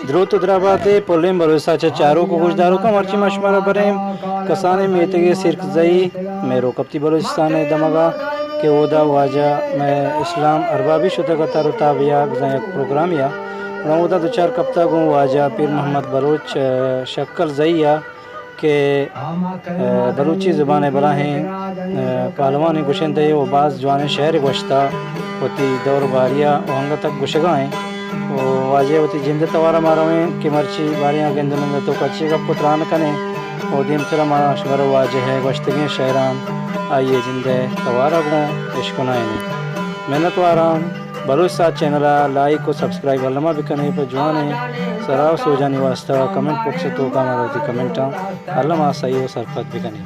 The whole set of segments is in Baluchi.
دروت و درابات ء پلیں بلوچ ساچ ء چاروک و گوشداروکاں، مرچی ما شمارا بریں کسانیں میتگے سرکزئی مئے روکپتی بلوچستان ء دمگا کہ اودا واجہ مئے اسلام اربابی شتگ ء تر و تاب یا بزاں یک پروگرامے ء گڑا اودا دچار کپتگ گوں واجہ پیر محمد بلوچ، ء، شکل زئی ء کہ، ء، بلوچی زبان ء بلاہیں، ء، پہلوانیں گشندہ و باز جوانیں شعر گوشتہ، وتی دور باری ء و انگت گشگا ایں و واجہ وتی جند ء توار ء ما رویں کہ مرچی باریں آ گند و نند ء توکا چی گپ و تران کنیں و دیمتر ء ما شمارا واجہ ء گوشتگیں شعران آئی ء جند ء توار ء گوں اشکنائینیں۔ منتواراں۔ بلوچ ساچ چینل ء لائک و سبسکرائب الما بکنے، پہ جوانیں سلاہ و سوجانی واسطہ کمنٹ باکس ء توکا مارا وتی کمنٹاں الما سہی و سرپد بکنے۔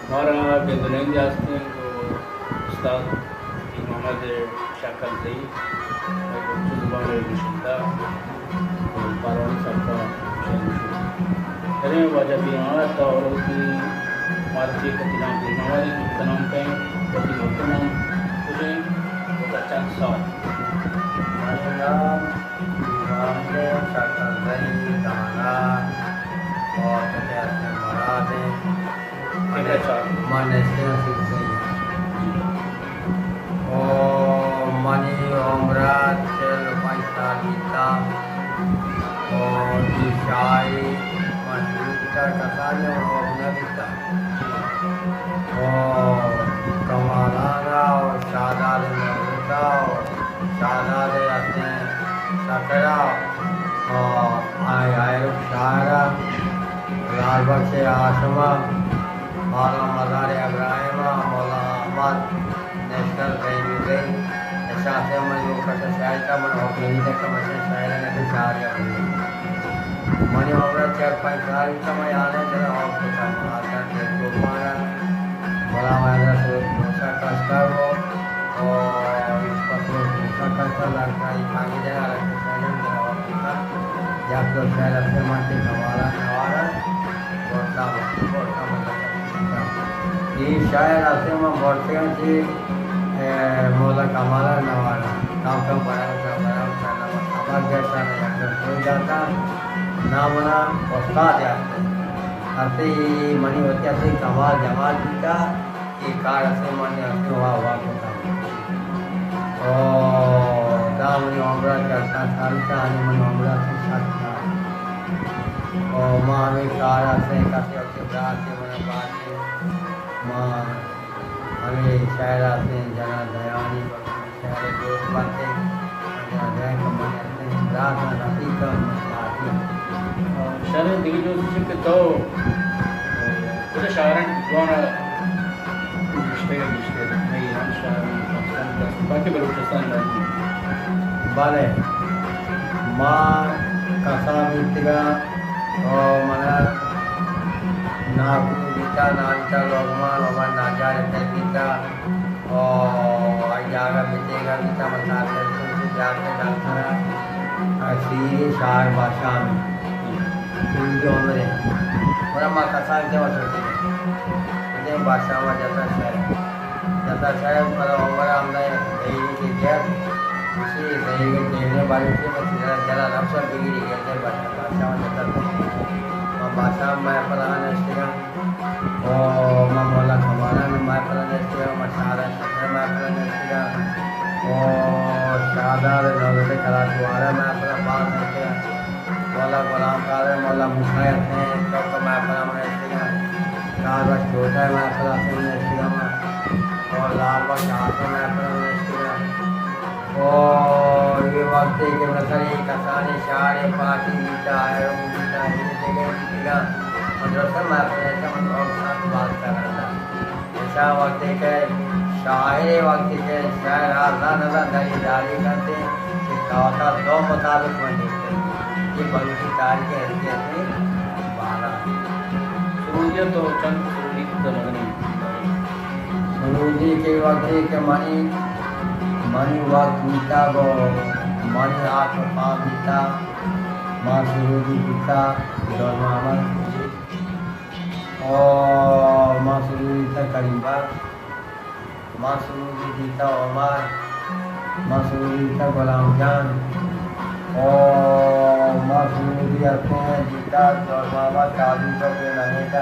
مارا گند و نندے ہستیں تو استاد پیر محمد شاکر زئی، مئے بلوچی زبان ء گشندہ و پہلوانی سبک ء شعر گوشگ۔ ارے واجہ پیر محمد، تو اولی وتی معرفی کت، نام پیر محمد انت، وتی نام کئے، وتی ملک ء نام کجا انت، و ترا چند سال؟ منی نام پیر محمد انت، شاکر زئی، دانا، و پت ء ہستیں مراد انت۔ من نشتگاں سرکزئی ء۔ و منی عمر ء چل و پنچ سال بیتا۔ و اے شاعری من شروع کتا، کسانی من وت نہ بیتا۔ و کمالان ء و شہداد نوروز ء و شہداد حسین شکر ء و آئی، آئی شاعر ء، لال بخش ہاشم ء، مولانا مزار ابراہیم ء، مولانا احمد، نیشنل رینجر، اشاں سے من لوگ کتا شاعر تا، من حکم نہیں تک مشن شاعر نے کہ چار یا بولے۔ منی عمر چار پنچ سال تا، میں آنے چلا اور کتا مہاجر کے کو پارا، بلا میں دس روز دوسرا کستا ہو، اور اس پر روز دوسرا کستا لگتا ہے، کھانے جگہ رکھتے سالم جگہ اور کتا، یا تو شاعر اپنے من کے کمالا نوارا، اور کام، اور کام لگتا۔ اے شاعر ہستیں من برتگاں چہ، اے، مولا کمال ء نوار ء۔ کم کم برابر برابر برابر نمک آباد گشتان ء یک دست سوج داتا۔ نام منا استاد یات۔ ہستیں اے منی وتی ہستیں کمال جمال بیتا۔ اے کار ہستیں من ہستیں وا وا کتا۔ او دامنی عمرہ چلتا سال تا، آنی من عمرہ سے سات سال۔ او ما ہمیں کار ہستیں کسی وقت برات سے منا بات ما ہمے شاعر ہستیں جناح دیوانی، شاعر دوست بنتے، جناح دیوانی کہ من ہستیں برات ء رفیق ء من ساتھی۔ شاعر دگہ جوست چی کہ تو کجا شاعران جوان نوشتگ ء نوشتگ، مئے ایران شاعر پاکستان، باقی بلوچستان ء۔ بلے ما کسان بیتگاں و منا ناکو بیتا، ناچا لوگمان و من ناچار تر بیتا و آئی جاگہ بتیگا بیتا، من تاکر سنتی جاگہ ڈاکٹر سیر شاعر بادشاہ میں سوری عمرے۔ گڑا ما کسان کے وسوتے۔ بادشاہ ما جتا شاعر۔ جتا شاعر پر عمر ہم نہیں، زہیری کے گیا۔ اسی زہیری کے دینے باری سے میں جلا، جلا نفس بگیری گیا، بادشاہ، بادشاہ ما جتا۔ ما بادشاہ میں پر آنے اشتگا۔ او ما مولا کمالان مئے پلا نشتگاں، ما شہداد شکر مئے پلا نشتگاں، او شہداد نوزد کلاچ وارا مئے پلا باز نشتگاں، مولا غلام قادر، مولا موسی حسین چوک مئے پلا نشتگاں، شہداد چوٹا مئے پلا نشتگاں، او لال بخش آسن مئے پلا نشتگاں۔ او اے وقتے کہ مثلاً اے کسانیں شہرے پارٹی بیتا، ایرون بیتا، اے دگہ بیتگاں، من درستاں مئے پلا نشتگاں، من وقت سخت باز کرنا۔ ایشاں وقتے کہ شاعرے وقتے کہ شاعر آ زان نزان دری داری کنتے کہ کاوتا دو مطابق من نوشتے۔ اے بلوچی تاریخ ء ہستی ہستی بالا۔ سرودی تو چند سرودی تو مدنی۔ سرودی کے وقتے کہ منی، منی وقت بیتا گو منی آپ پام بیتا، ما سرودی بیتا، دور محمد۔ او ما سرودی تا کریم بخش، ما سرودی دیتا عمر، ما سرودی دیتا غلام جان، او ما سرودی ہستیں، جیتا جوڑ محمد قاضی تو کے نمیتا۔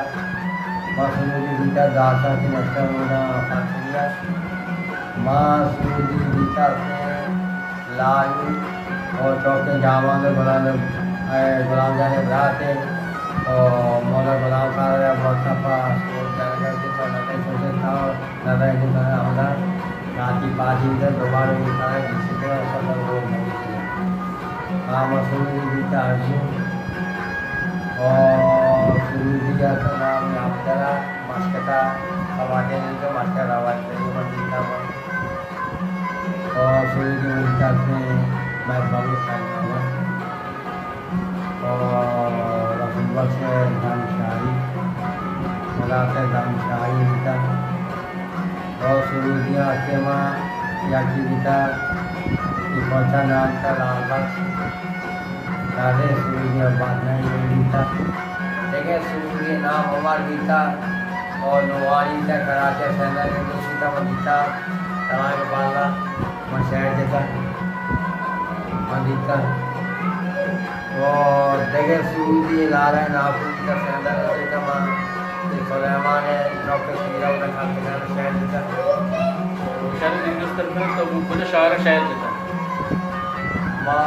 ما سرودی جیتا داسا کے نشتہ روڈا پاتریا۔ ما سرودی جیتا ہستیں، لالی او چوکیں جامان غلام، اے، غلام جان برات اے، او مولا غلام خان اے، مولا پا سرود جان کے تو نہ سوچے تھا۔ دادا ایشی سر ہمدا راتی پاچی در دوبارہ ایشی سر گیستے اور سفر روز نبی کیا۔ ہاں، ما سرودی بیتا ہرزو۔ اور سرودی یا سر نام عبداللہ مشکتا سواجہ نے تو مشکتا رواج کری من بیتا ہوں۔ اور سرودی من بیتا سے میں بابو خان بابا۔ اور رسول بخش دم شاہی، خدا سے دم شاہی بیتا۔ اور سرودیاں ہستے ما یکی بیتا، یہ پوچھا نام کا لال بخش۔ دادے سرودیاں بات نہیں بیتا۔ دیکھے سرودی نام عمر بیتا، اور نوانی بیتا، کراچی سینٹر نے دوسری تا بیتا، تلاش بالا۔ من شاعر جتا، من دیتا۔ و دگہ سرودی لالہ ناکو بیتا، سیندہ رسیتا، من سلیمان ڈاکٹر سیرا وتا کھاتگان شاعر جتا۔ شاعر ہندوستان میں تو کجا شاعر شاعر جتا؟ ما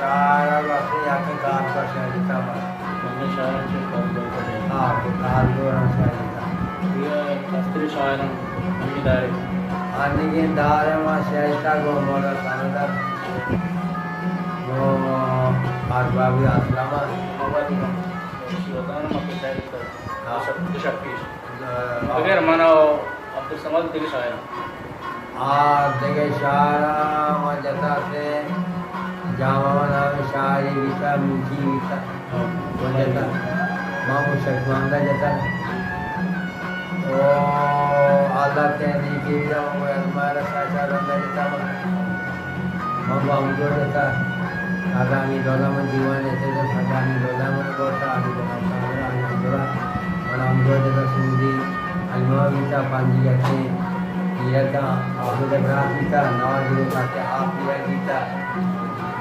شاعر واسطے یا کہ کار کا شاعر جتا من۔ ہمے شاعراں چہ کارگور کجا؟ ہاں، تو کارگور ہم شاعر جتا۔ یہ کستری شاعراں ہمے دارے۔ آنگیں دار ما شاعر جتا گو مولا ساندر۔ گو اربابی آسلام۔ مولا شیوزان ما شاعر جتا۔ ہاں۔ شپ-، شپ پیش۔ بغیر مانا عبدالصمد دگہ شاعراں۔ آ دگہ شاعراں ما جتا سے جامع نام شاعری بیتا، موچی بیتا۔ وہ جتا۔ ما وہ شکماندا جتا۔ او اللہ تے نیکی بیتا، وہ ازمائر ساچا رندا جتا۔ من با ہمدرد اتاں، سردار امین اللہ من دیوان ء اتاں، سردار امین اللہ من گوشت، علی غلام صابر، علی عبداللہ، من ہمدرد اتاں، سعودی، الماں بیتا، پنجی اتیں، میرتا، آفت ء برات بیتا، نواز دیو کاتے آپ دیرا بیتا،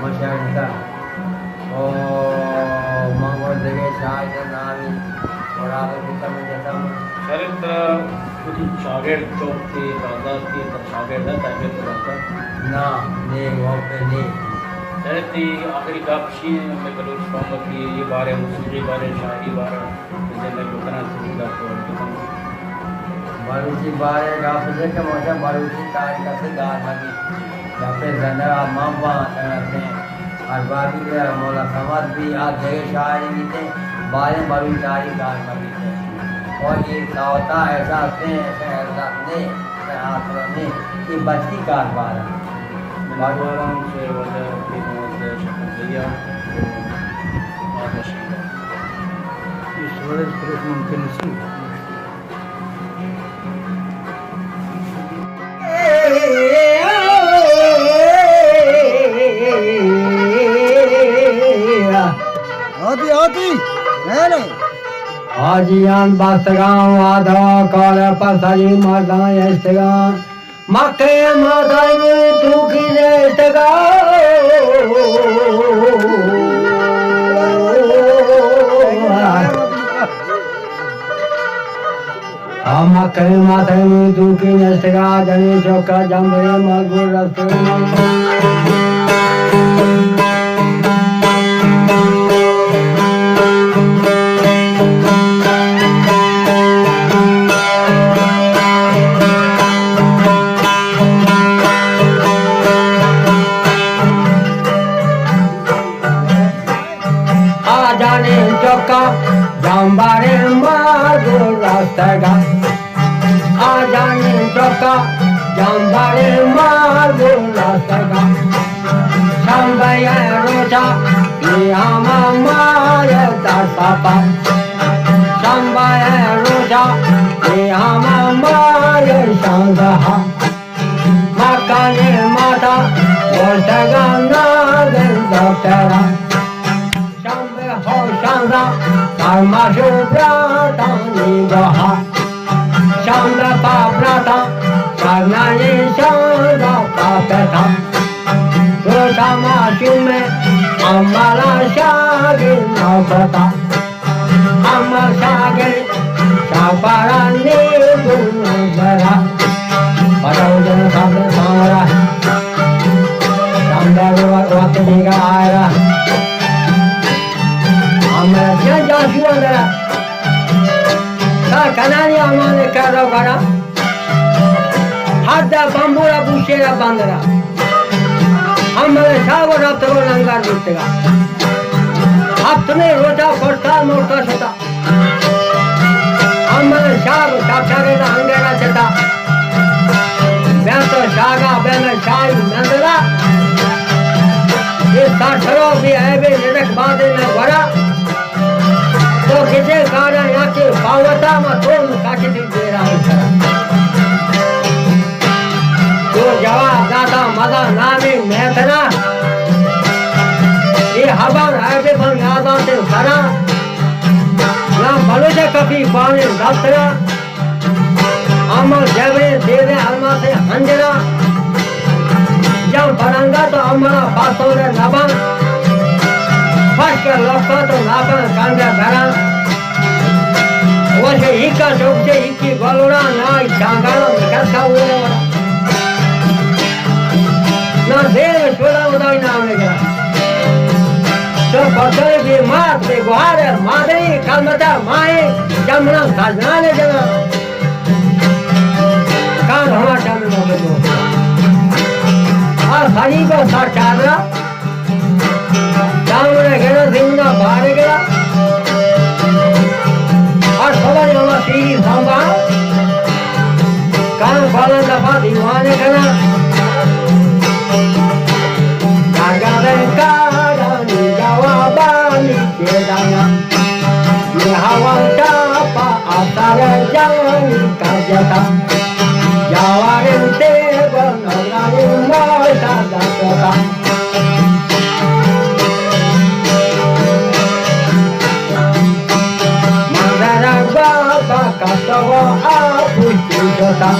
من شاعر اتاں۔ او من گوشت دگہ شاعر نامی مراد بیتا من جتا من۔ شاعر ترا وتی شاگرد چوک تے، برازات تے، ترا شاگرد ء تربیت داتا؟ نا، نے، وقت نے۔ شاعر تی آخری گپ شی میں بلوچ قوم کی یہ بارے، موسیقی بارے، شاعری بارے، زندگی بکنا تی گپ بکنا۔ بلوچی بارے گپ سے کہ مجھے بلوچی تاریخ سے گار لگی۔ یا پھر زندہ ماں باں سنگتیں اربابی بی، مولا صمد بی، آ دگہ شاعری بیتے، باریں بلوچ شاعری کار مہ بیتے۔ اور یہ ساوتا ایسا ہستے، ایسا احساس نے، ایسا آسرا نے، یہ بچکی کار بارا۔ منتواراں سے وجہ کی موت شکل دیا، تو آدھا شیئر۔ اس وجہ سے ممکن نہیں۔ آتی، آتی، نہیں، نہیں۔ حاجیان بستگان وعدہ کار پسری مردان اشتگان۔ مکہ ماتم توکی نشتگان۔ آ مکہ ماتم توکی نشتگا، جنی چوکا جمبرے ملگو رستگا۔ آ جانی چکا جمبارے مار گو راستگا۔ آ جانی چکا جمبارے مار گو راستگا۔ شنبہ روچا یہ ہما مار در سپا۔ شنبہ روچا یہ ہما مار شانزدہ۔ مکانی ماتا گوشتگان نادن دکترا۔ شنبہ ہو شانزدہ، سرماش و براتانی گوہا۔ شانزدہ پا براتا، سرنانی شانزدہ پا پتا۔ روشا معشوم امل شاگرد نوبتا، امل شاگرد شاپارانی گل برا۔ پدا اجن سب سامرا، سامرا وقت دیگا آئرا۔ امل جن جاسو اندرا، تا کنانی امان کرا برا۔ حد بمبورا بوشیرا بندرا۔ امل شاہ و رفتگو لنگر بیتگا۔ ہفتمی روچا خردسال مرتا شتا۔ امل شاہ و شاپشاگرد انگیرا چتا۔ بیت شاگا بین شاہی مندرا۔ یہ سرسرو بھی عیبی نرک بازی میں گورا۔ تو کسے کارا یا کہ پاوتا ما تو کاچی تھی دیرا سرا۔ تو جواب داتا مزا نامی میترا۔ یہ حبر عیب بن یاداتے سرا۔ نہ بلوچ کپی پانی دفترا۔ امل جبریں تیزیں الماسیں ہنجرا۔ جم پرنگا تو امرا پاسور نبان۔ پشک لوکا تو ناپن کنگا دران۔ وش ہیکا چوک سے ہیکی گلوڑا، نائی چانگانا مکسا اوڑا۔ نہ دیر شولا ادائی نام نگرا۔ تو پتر بے مات بے گوار مادری کلمتا مائیں جمنا سجنان جنا۔ کار ہما ٹائم موقع دو۔ آ سری کو سر چادرا، دامن گرا، زمنا بار گرا۔ آ سبا ہما سیری سامبا، کان بالا دفا دیوان کرا۔ جاگا رنگا رانی جوابانی چیزانا۔ یہ ہوا چاپا آثار جانی کجتا۔ جاوارن تے بنورانی موشا داتوتا۔ مندر بابا کتو آپوشی شتا۔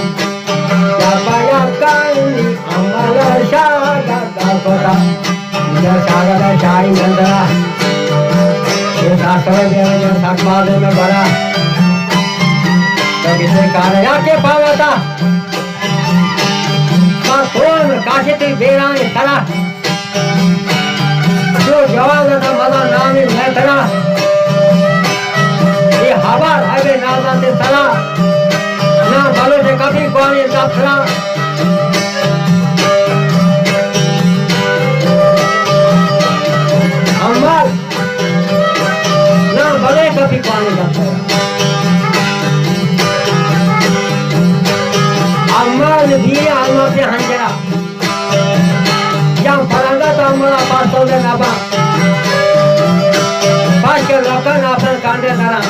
جاپا یکانی امل شاگا داتوتا۔ اینجا شاگرد شاہی مندرا۔ یہ ساسرے بیرے جو سکمالے میں بڑا۔ تو کسے کارے یا کے پاوتا۔ ما تون کاشتی بیرانی سرا۔ جو جواز دا مزا نامی میترا۔ یہ حبر ابے نازاتے سرا۔ نہ بلوچ کپی کوانی دفترا۔ امل نہ بلے کپی کوانی دفترا۔ امل دیے الماسیں ہنجرا۔ یا پرنگا تو امرا پاسو دے نبا۔ پاش کے لوکا ناپن کانڈے درا۔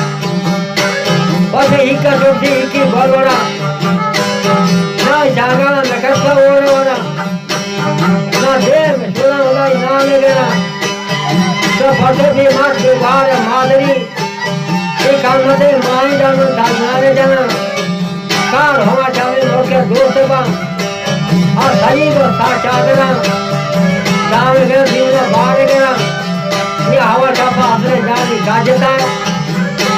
بس ہیکا چوک سے ہیکی گولوڑا۔ نہ جاگا نہ کسا اوڑا وڑا۔ نہ دیم شولا ولا نام گرا۔ تو پسو بھی مات بیگار مادری۔ اے کامتے مائیں جانو داجنارے جانا۔ کار ہما چاویں موقع دوست با۔ آ سری کو سا چادرا۔ دام گرا دیونا بار گرا۔ یہ ہوا چاپا اصلے جانی کاجتا۔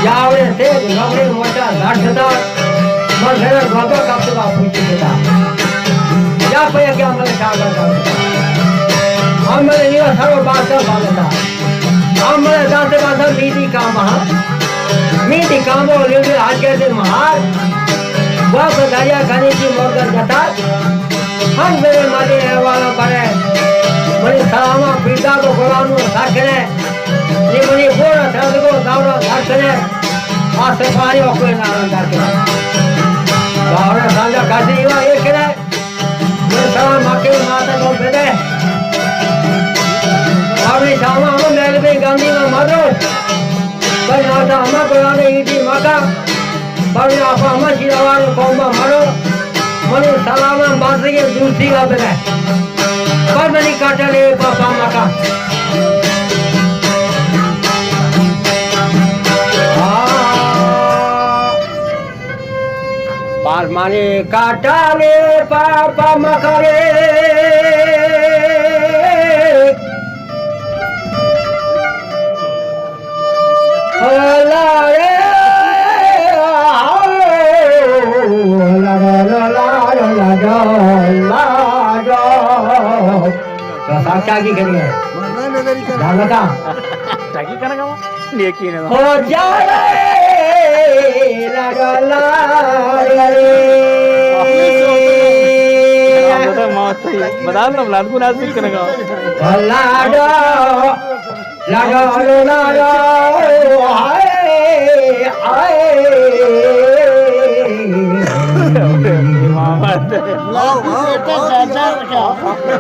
جاوڑے تیز نوڑے موٹا لٹ دا۔ من گھر گوبا کپتگا پوچی کتا۔ یا پہ یکے امل شاگرد کپتگا۔ امل نیو سر و بادشاہ بالتا۔ امل داتے بادشاہ میدی کام ہاں۔ میدی کام و لیوی آج گئے دے مہار۔ واپس دریا کھنے کی مرگن جتا۔ ہر میرے مدی احوالا برے۔ منی سلاما پیدا کو غلامو ساکنے۔ نی منی گورا ترندگو دورا دھڑکنے، آ سپاہی و کوئی نارن دھڑکنے۔ دورا سانجا کسی ایوا ایک کرے، من سلام مکے ماتا کو بدے۔ اور نی ساما ہم میل بھی گندی و مدو۔ بھائی ناتا ہما گلانے ایٹی مکا۔ بھائی آپا ہما شیروان قوم مرو۔ منی سلاما بازگی دوستی کا بدے۔ پر منی کاٹلے پاپا مکا۔ آ، پر منی کاٹلے پاپا مکا رے۔ تو صاحب ٹاکی کریے۔ جانتا؟ ٹاکی کرنے کا وہ؟ نیکی نے۔ ہو جائے لگا لاڑے۔ بدل نہ، بلال کو نازک کرنے کا۔ لاڑو، لاڑو، لاڑو، ہائے، ہائے۔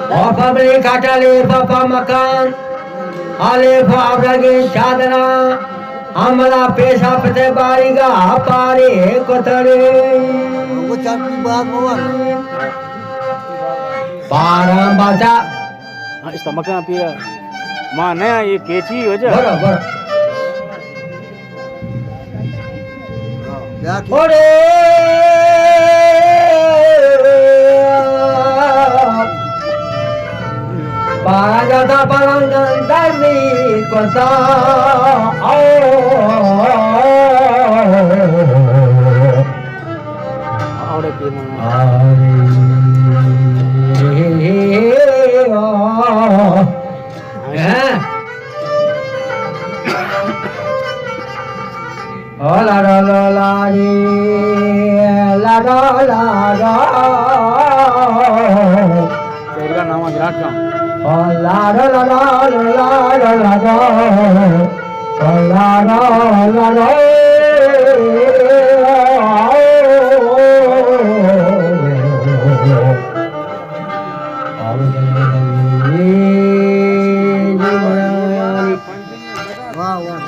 او پبلک اٹلے پاپا مکان، آلے پابرگے چادراں، ہملا پیشا پتے باریگا پارے کتڑے۔ پاراں بچا۔ ہاں، اشتمکاں پیا۔ ما نیا یہ کیچی وجہ۔ برو، برو۔ اوڑے پارا جاتا پلنگن دری کتا۔ او۔ اوڑے کی من۔ آرے۔ ہاں۔ او لاڈو لو لاڈی، لاڈو لاڈو۔ تیرا نام گراکا۔ او لاڈو لاڈو لاڈو لاڈو۔ او لاڈو لاڈو۔ واہ، واہ۔